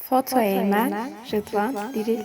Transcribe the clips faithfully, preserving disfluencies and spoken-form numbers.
Fotoyê me ji van dîrê.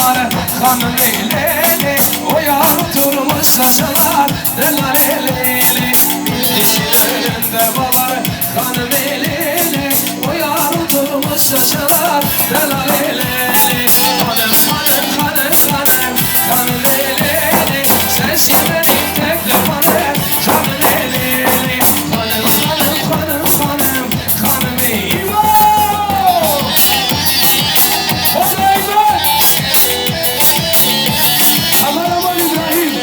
Xanimê lê lê, o yar oturmuş saçlar, delalê lê lê. Dişlerinde var, xanimê lê lê, o yar oturmuş saçlar, delalê lê lê. Xanim, xanim, xanim, xanim, xanimê lê lê. Sensin benim tek dermanım, xanimê lê lê. Xanim, xanim, xanim, xanim, xanimê. İbo! Hoca İbo! Kameraman İbrahim.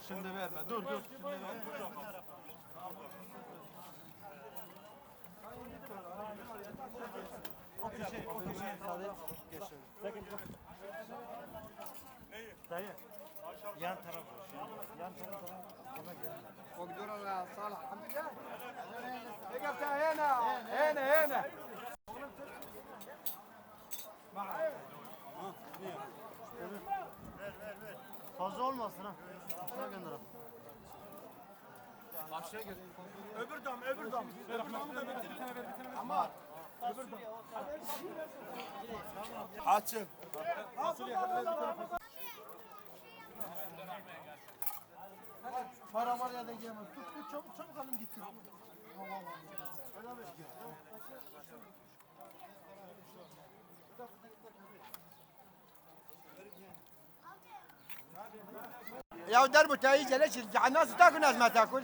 Şimdi verme, dur, dur. Şimdi verme. O köşe, o köşe müsaade. Dayı. Yan taraf boş. Yan taraf. Ona göre. Salih, elhamdülillah. Hena, hena, hena. Fazla olmasın ha. Aşağı gönder. Aşağı gel. Öbür dam, öbür dam. Öbür damı da bitir. Ama öbür dam. Açın. Para var ya da yiyemez. Tut, tut, çabuk, çabuk alın gitsin. Ya derbu tayî cele çil, cehennas takun ez ma takun.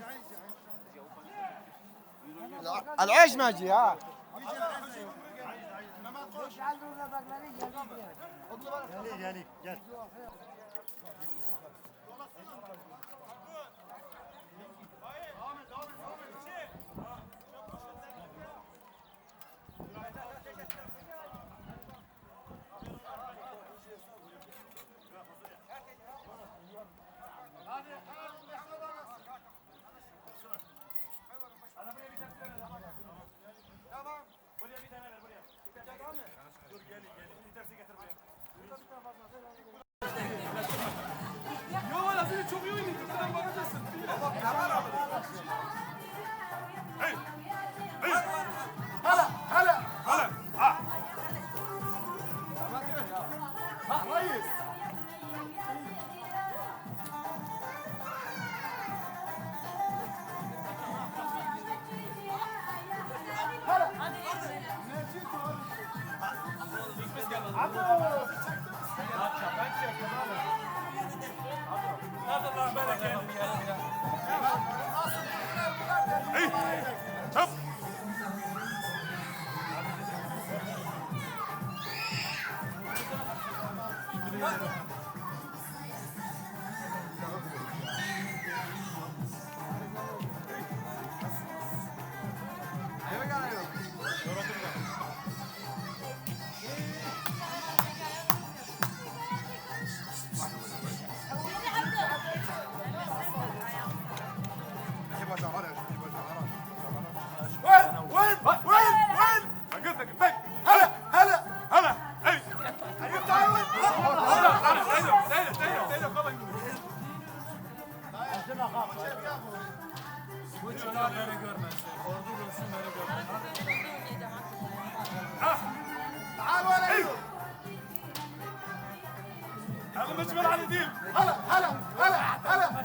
Al-, al-eş ma ci ha. Gel, gel, gel. Tamam. Buraya bir tane ver, buraya. Dur, gel, gel. Bir tersi getir buraya. Yo, valla seni çok iyi oynuyor. Buradan bana da sırtı ya. Hala, hala. Hala. Ha. Ha, hayır. Hey, çap. Win! Win! Win! Win! Hey! Hey! Hey! Hey! Bu çocukları görmez. Ordu görsün, beni görmez. Ah! Hey! Elimi çimen Ali değil. Hala, hala, hala, hala.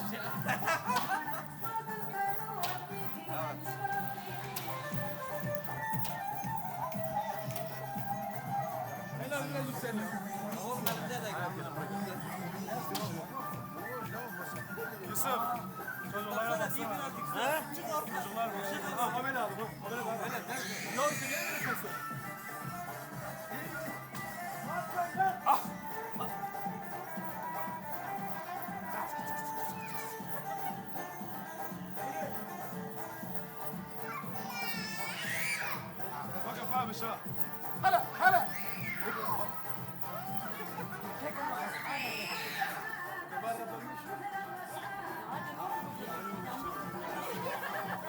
Yusuf, çocuklara baksana. He? Çocuklar. Ha, kamera aldım. Kamera aldım. Yok, sürüyor mu? Bak, kafa almış ha. Hala, hala.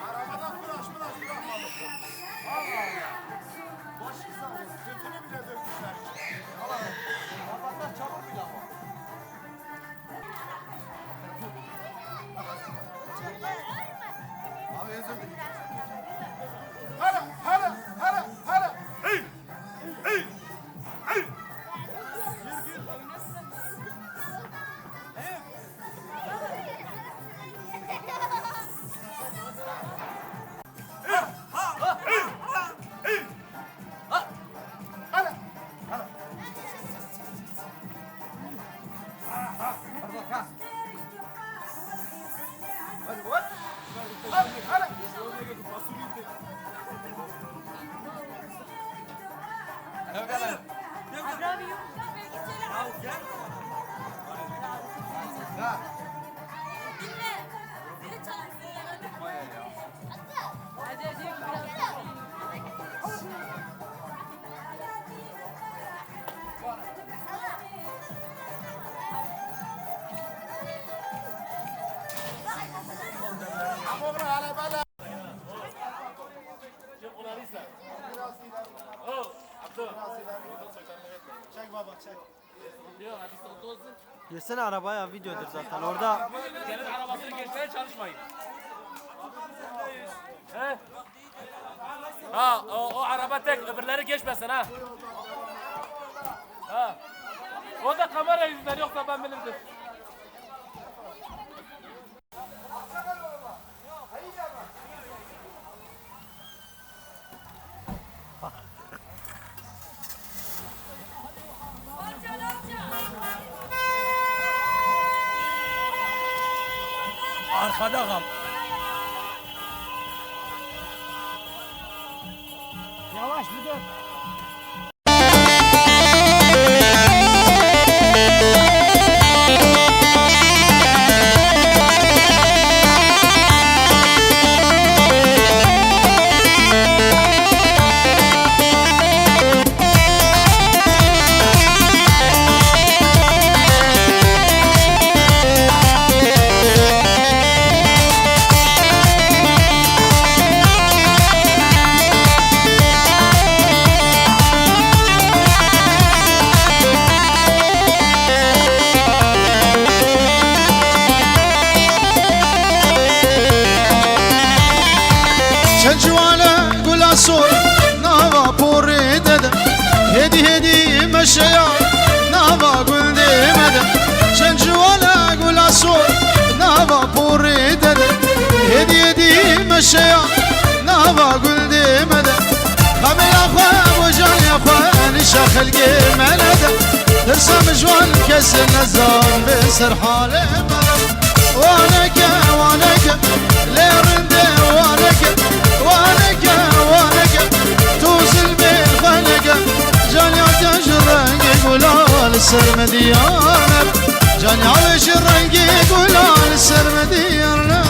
Arabadan flaş, flaş bırakmamışlar. Vallahi ya. Başı sağ olsun. Sütünü bile dökmüşler. Vallahi. Vatandaş çamur bile ama. Abi özür dilerim. Hala, hala, hala, hala. Hey! Hey! Hey! Girsene arabaya, videodur zaten orada. Gelin arabasını geçmeye çalışmayın. He? Ha, o, o araba tek, öbürleri geçmesin ha. Ha. O da kamera yüzünden, yoksa ben bilirdim. Arkada kal. Yavaş müdür. Çend ciwan e gula sor nava porê de de. Hêdî hêdî meşeya nava gundê me de. Çend ciwan e gula sor nava porê de de. Hêdî hêdî meşeya nava gundê me de. Xemê ya xwe bo canê xwe nîşa xelkê me nede. Tirsa min ji wan kes nezan bê ser halê me de. Waneke, waneke, lê rindê waneke, waneke, waneke, tu zilmê xwe neke. Canya te ji rengê gula li ser me diyar e. Canya wê ji rengê gula li ser me diyar e.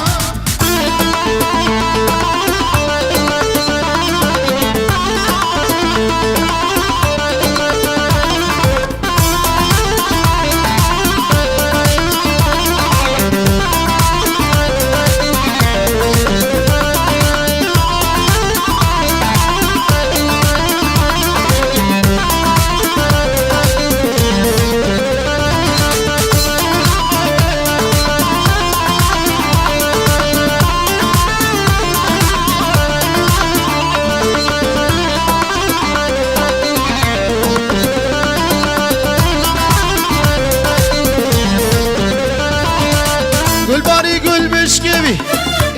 Gulbarî gul bişkevî,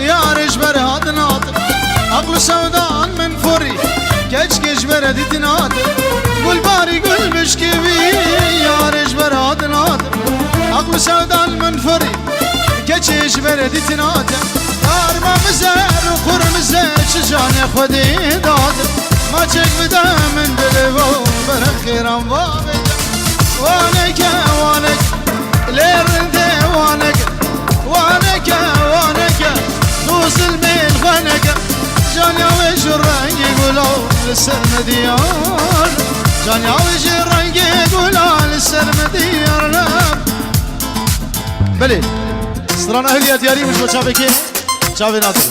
yarê ji ber hatin hatin. Aql û sewdan min forî, keçkê ji ber dîtin hatin. Gulbarî gul bişkevî, yarê ji ber hatin hatin. Aql û sewdan min forî, keçê ji ber dîtin hatin. Yar me mizer û qur mizer, çi canê xwe dê dadin. Maçek bide min dilê vo, bere xêran va bêje. Waneke, waneke, lê rindê waneke. Waneke, waneke, tu zilmê xwe neke. Canya wê ji rengê gula li ser me diyar. Canya wê ji rengê gula li ser me diyar ne. Belê. Strana Hewliya diyarî min ji bo çavekê çavê nadin.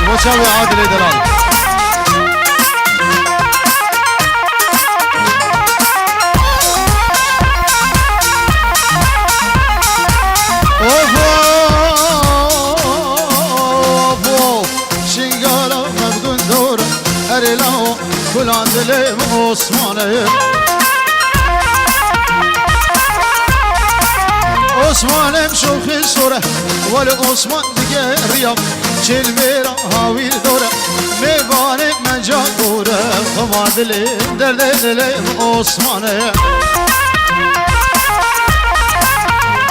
Bo çavê Adilê Delal. Of, of, of. Şingala mevgun dor, erê lawo, kulan dilê min Osmanê. Osmanê şoxê sor e, welê Osman digeriya, çêlmêra hawîr dor e, mêvanê me ca dor e, xema dilê, derdê dilê min Osmanê.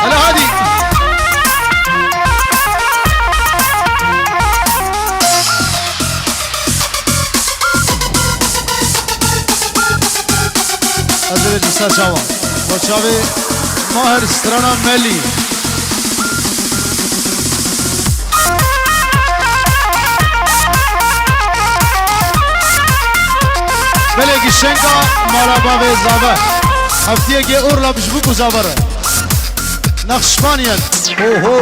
Hele hadî. Ji ser çavan. Bo çavê Mahir strana Melî. Belê gişenka mala bavê zave. Heftiyekê orla bi ji bo ku zave re. Nexşpaniyen. Oho.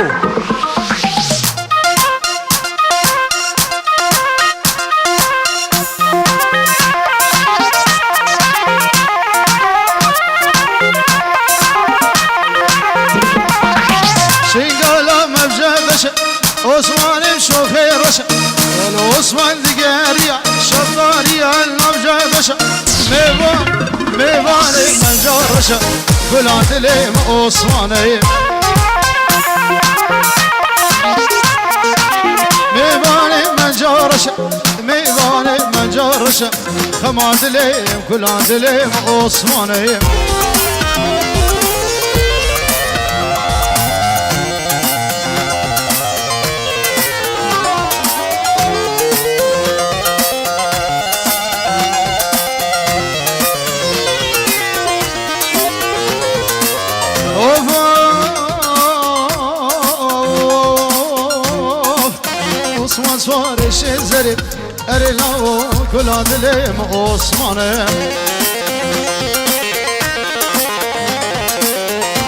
Şingala mevje beşe, Osman'ım şoxe roşe. Gel Osman digeriya, şefkariya navje beşe. Meva, mevanê mevje roşe. Gulan dilê me Osman'ı. Mêvanê me careşe, mêvanê me careşe. Xema dilê, gulan dilê me Osmanê. Of, of, Osman Suarê Şêzerê, erê lawo kula dilê me Osmanê.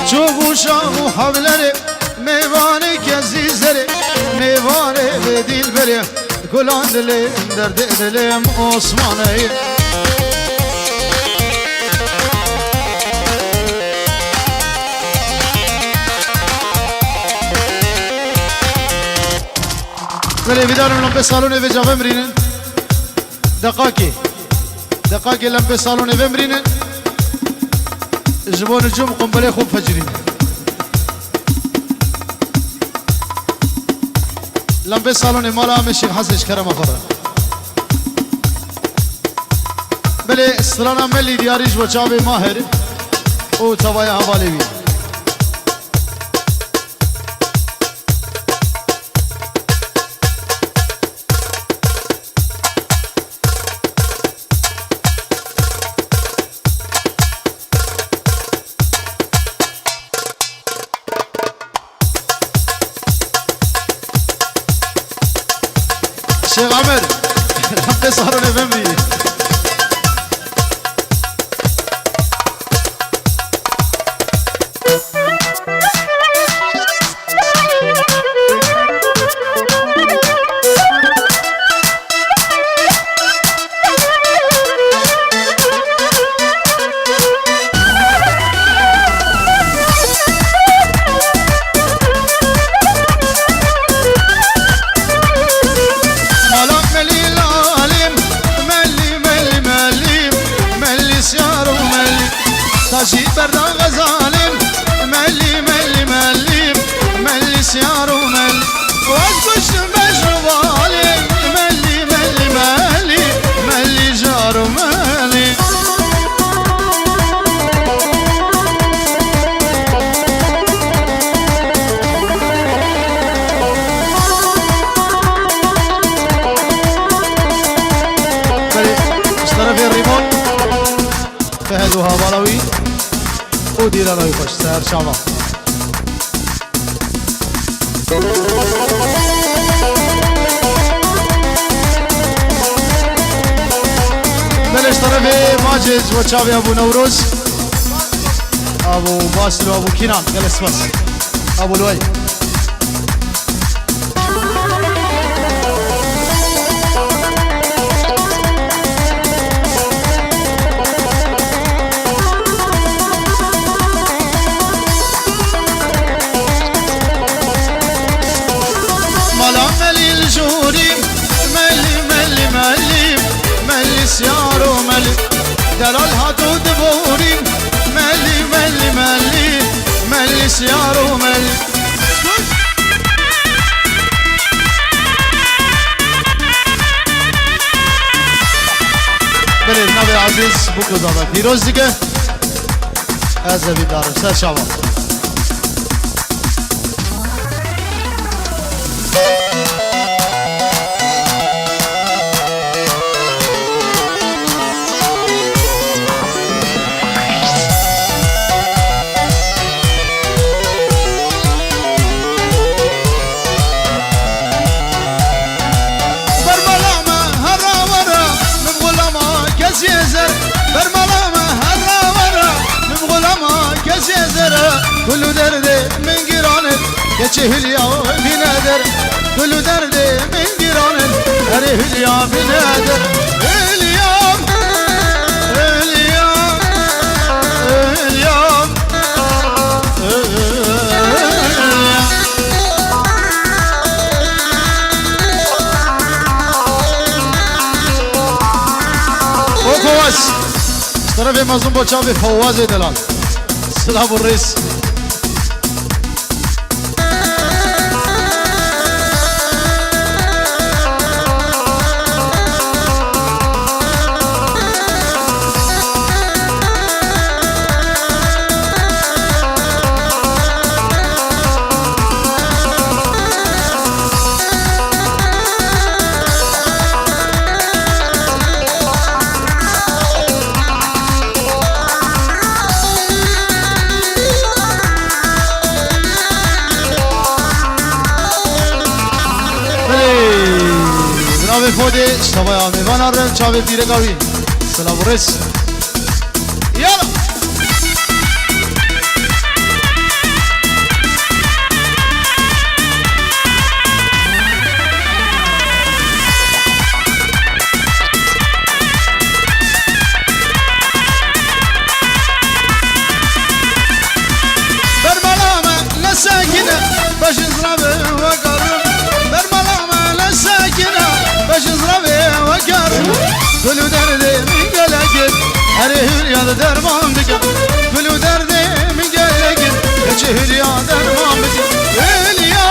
Çûbû şax û hewlerê, mêvanê kezî zerê, mêvanê vê dîlberê. Gulan dilê, derdê dilê me Osmanê. Belê, vîdarim lembê salonê vêca vemirînin. Deqakê. Deqakê lembê salonê vemirînin. Ji bo nicûm qumbelê xwe bifecirînin. Lembê salonê mala Amê Şêx Hesê ji kerema xwe re. Belê strana Melî diyarî ji bo çavê Mahir û tevaya hevalê wî. Şêx Amer, lembê salonê vemirî. Mala Melî lalim, Melî, Melî, Melî, Melî siyar û Melî. Tajî berda xezalin, Melî, Melî, Melî, Melî siyar û Melî. Wek kuştim beş û balê, Melî, Melî, Melî, Melî jar û Melî. Belê, ji terefê Rîmon, Fehd û hevala wî û dîrana wî xweş, ser çava. Belê ji terefê Macê ji bo çavê Ebû Newroz, Ebû Basir û Ebû Kînan, gelek spas. Ebû Luwey. Mala Melî li jorî, Melî, Melî, Melî, Melî siyar û Melî. Delal hato diborî, Melî, Melî, Melî, Melî siyar û Melî. Belê, navê Ezîz Bûkuzada pîroz dike. Ez evîndarim. Ser çavan. Gul û derdê min giran in, keçê Hülya bîne der. Gul û derdê min giran in, erê Hülya bîne der. Hülya, Hülya, Hülya, Hülya. O Fawaz. Ji terefê mezin bo çavê Fawazê delal. Silav û rêz. Belê, binavê Xwedê, ji tavaya mêvanan re çavê pîreka wî. Silav û rêz. Yala! Bermala me ne sekine, beşin zravê we karim. Bermala me ne sekine, beşin zravê we karim. Gul û derdê min gelek in, herê Hülya de derman bike. Gul û derdê min gelek in, keçê Hülya derman bike. Hülya,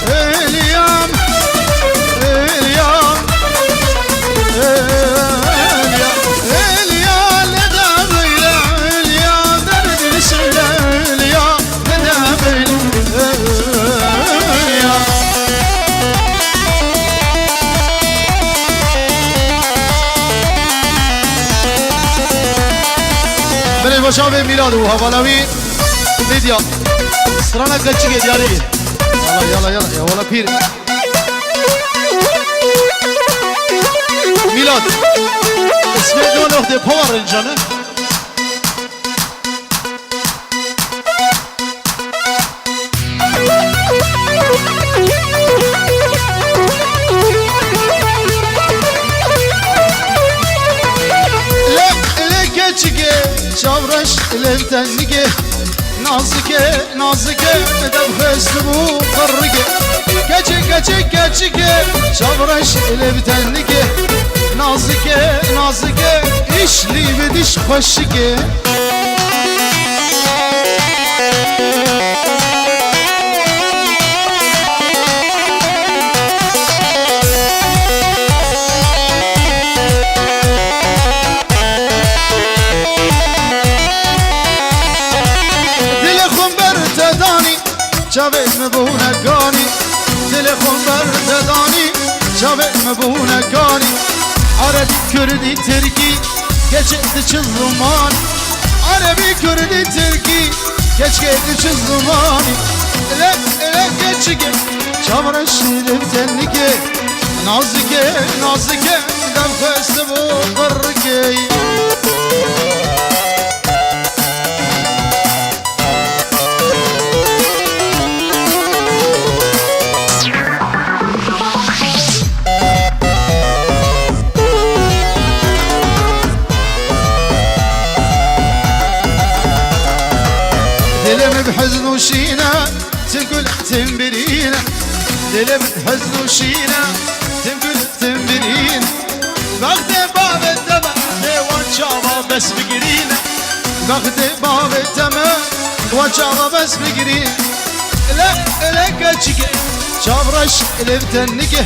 Hülya, Hülya, Hülya, Hülya, ne de böyle Hülya, derdini söyle Hülya. Belê, baş avê Mîlad û hevala wî Lîdya. Strana keçikê diyarî. Yala, yala, yala, ya wala pîr. Mîlad. Ismê dua noxtê pawa rincane. Lê, lê keçikê, çavreş, lê tennikê, nazikê, nazikê, dev xwest bû qirrikê. Keçik, keçik, keçikê, çavreş, lê tennikê, nazikê, nazikê, îşlî bi diş xweşikê. Dilê xwe ber te danî, çavê min bûne kanî. Dilê xwe ber te danî, çavê min bûne kanî. Erebî, kurdî, tirkî, keçê tu çi ziman? Erebî, kurdî, tirkî, keçê tu çi zimanî? Ele, ele, keçikê, çavreşî li tennikê, nazikê, nazikê, dev xwest bû qirrikê. Dilê min bi hezn û şîn e, tim gul tim birîn e. Dilê min bi hezn û şîn e, tim gul tim birîn. Bextê bavê te me, lê wan çawa bes bigirîn. Bextê bavê te me, wan çawa bes bigirîn. Ele, ele keçikê, çavreş, ele tennikê.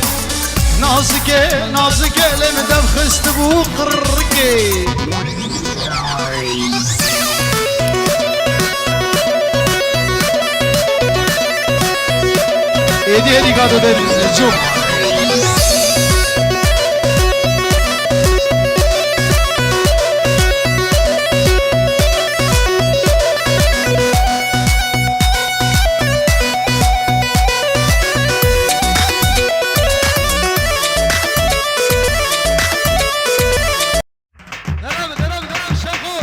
Nazikê, nazikê, lê min dev xistibû qirrikê. Êdî, êdî gado de, cûm. Devam, devam, devam, Şaxo.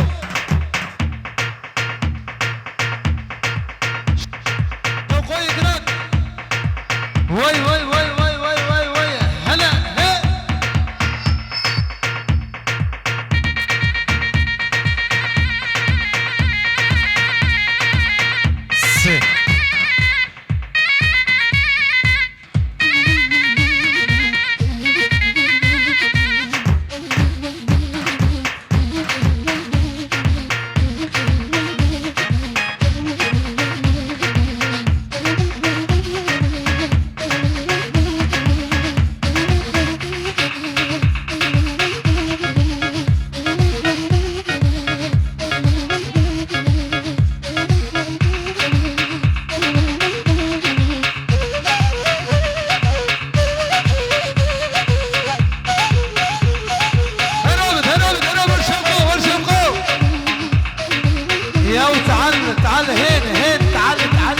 هنا، هنا، تعال، تعال.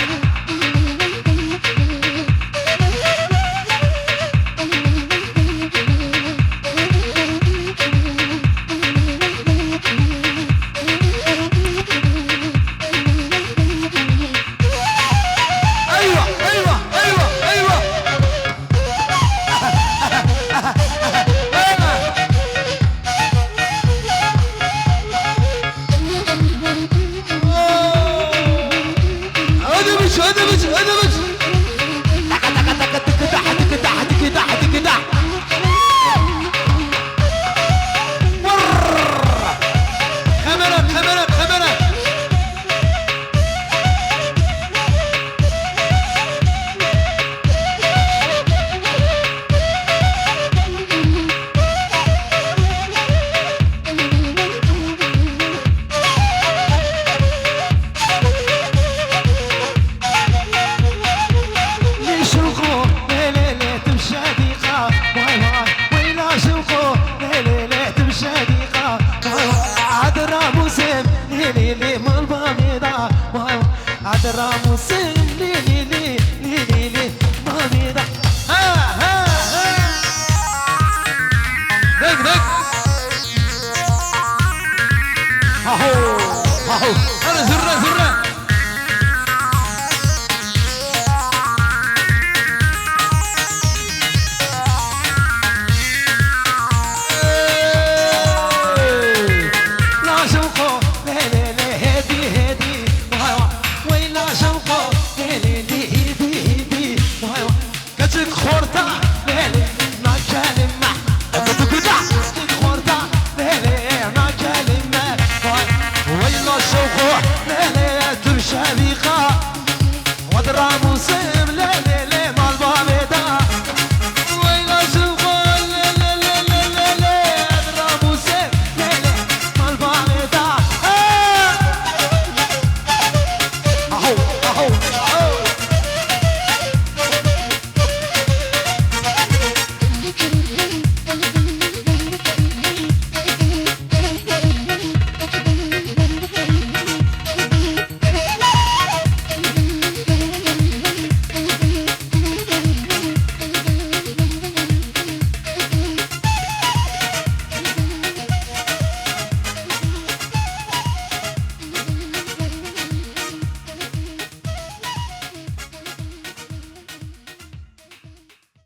أيوة، أيوة، أيوة، أيوة. هذا مش، هذا مش، هذا مش. تك، تك، تك، تك، تح، تك، تح، تك، تح، تك، تح. ور. خمرة، خمرة، خمرة. لي شوقو، لي لي لي تمشى ديقا، واي واي، ويلا شوقو، لي لي لي تمشى ديقا، واي واي، عاد راموسم، لي لي لي مال باميدا، واي واي، عاد راموسم، لي لي لي، لي لي لي، باميدا. ها، ها، ها. دق، دق. هاهو، هاهو.